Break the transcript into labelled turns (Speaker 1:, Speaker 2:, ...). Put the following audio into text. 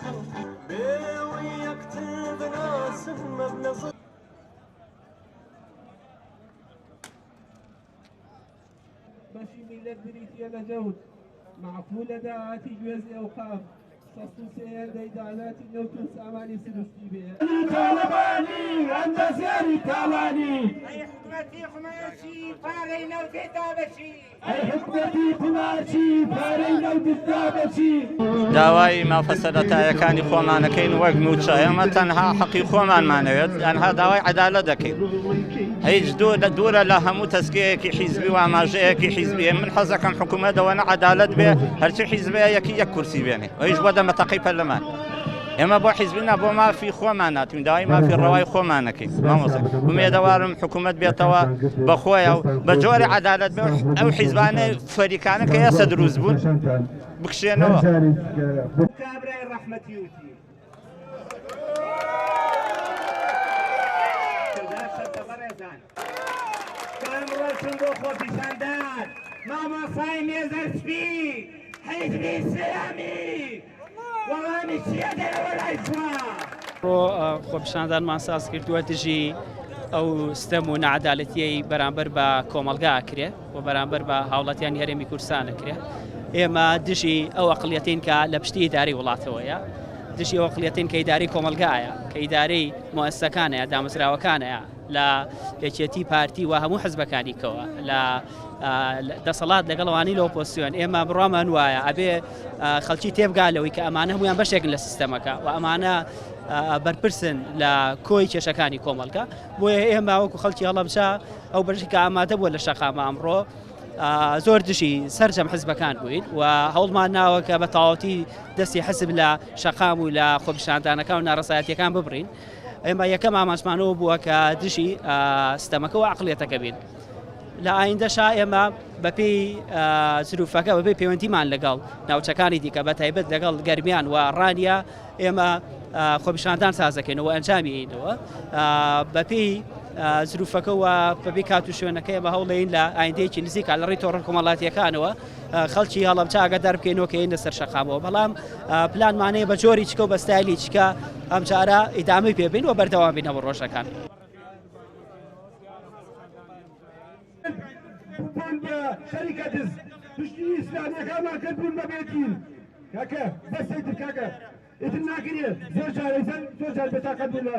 Speaker 1: بەشی میللەت بریتییە لە جەوت، مەعقولە داهاتی گوێزی ئەوقاف 63 هێندەی داهاتی نەوت و سامانی سروشتی بێ؟
Speaker 2: تاڵەبانی ئەندازیاری تاڵانی.
Speaker 3: ئەی حکومەتی قومارچی پارەی نەوتت دا بە چی؟
Speaker 2: ئەی حکومەتی قومارچی پارەی نەوتت دا بە چی؟
Speaker 4: داوای مافە سەرەتایەکانی خۆمانەکەین وەک مووچە، ئێمە تەنها حەقی خۆمانمانەوێت، تەنها داوای عەدالەت دەکەین. هیچ دوورە لە هەموو تەسکەیەکی حیزبی و ئاماژەیەکی حیزبی. من حەزەکەم حکوومەت ئەوەنە عەدالەت بێ هەرچی حیزبەیە یەکی یەک کورسی بێنێ، ئەویش بۆ دەمەتەقەی پەرلەمان. ئێمە بۆ حیزبی نا، بۆ مافی خۆمان ناتوین، داوای مافی ڕەوای خۆمانەکەین. مامۆستا ئومێدەوارم حکوومەت بێتەوە بە خۆیە و بە جۆری عەدالەت بێ ئەو حیزبانە فەریکانە کە ئێستا دروست بوون بکشێنەوە.
Speaker 3: کابرای ڕەحمەتی وتی بەڕێزان کە ئەمڕۆ چوون بۆ خۆپیشاندان مامۆسای مێزەر سپی حیزبی ئیسلامی وەڵامی چییە دەرەوە لای خوا؟
Speaker 5: ئەمڕۆ خۆپیشاندانمان ساز کردووە دژی ئەو ستەم و نەعەدالەتیەی بەرامبەر بە کۆمەڵگا ئەکرێ و بەرامبەر بە هاوڵاتیانی هەرێمی کوردستان ئەکرێ. ئێمە دژی ئەو ئەقڵیەتین کە لە پشتی ئیدارەی وڵاتەوەیە، دژی ئەو ئەقڵیەتین کە ئیدارەی کۆمەڵگایە، کە ئیدارەی موئەسسەکانەیە، دامەزراوەکانەیە لە یەکێتی پارتی و هەموو حزبەکانی کەوە لە دەسەڵات لەگەڵ ئەوانەی لە ئۆپۆزسیۆن. ئێمە بڕوامان وایە ئەبێ خەڵکی تێبگا لەوەی کە ئەمانە هەمویان بەشێکن لە سیستەمەکە و ئەمانە بەرپرسن لە کۆی کێشەکانی کۆمەڵگە. بۆیە ئێمە وەکو خەڵکی هەڵەبجە ئەو بەشی کە ئامادە بووە لە شەقامە ئەمڕۆ زۆر دژی سەرجەم حزبەکان بووین و هەوڵمان ناوە کە بە تەواوەتی دەستی حزب لە شەقام و لە خۆپیشاندانەکان و ناڕەزایەتیەکان ببڕین. ئێمە یەکەم ئامانجمانەوە بووە کە دژی ستەمەکە و عقلێتەکە بین. لە ئایندەشا ئێمە بەپێی زروفەکە بەپێی پەیوەندیمان لەگەڵ ناوچەکانی دیکە بە تایبەت لەگەڵ گەرمیان و ڕانیە ئێمە خۆپیشاندان سازەکەینەوە ئەنجامی ئینەوە بەپێی زروفەکە و بەپێی کات و شوێنەکە ئێمە هەوڵین لە ئایندەیەکی نزیکە لە ڕێی تۆڕە کۆمەڵاتیەکانەوە خەڵکی هەڵەبجە ئاگادار بکەینەوە کە یەنە سەر شەقامەوە، بەڵام پلانمانەیە بە جۆری چکە و بە ستایلی چکە ئەمجارە ئیدامەی پێبین و بەردەوام بین هەموو ڕۆژەکان.
Speaker 2: بوون بە شەریکە دز پشتی ئیسلامیەکانمان کرد بوون بە بێدین کاکە بەس ئیتر کاکە ئیتر ناکرێت زۆر جار زۆر جار بێتاقەت بوون لە.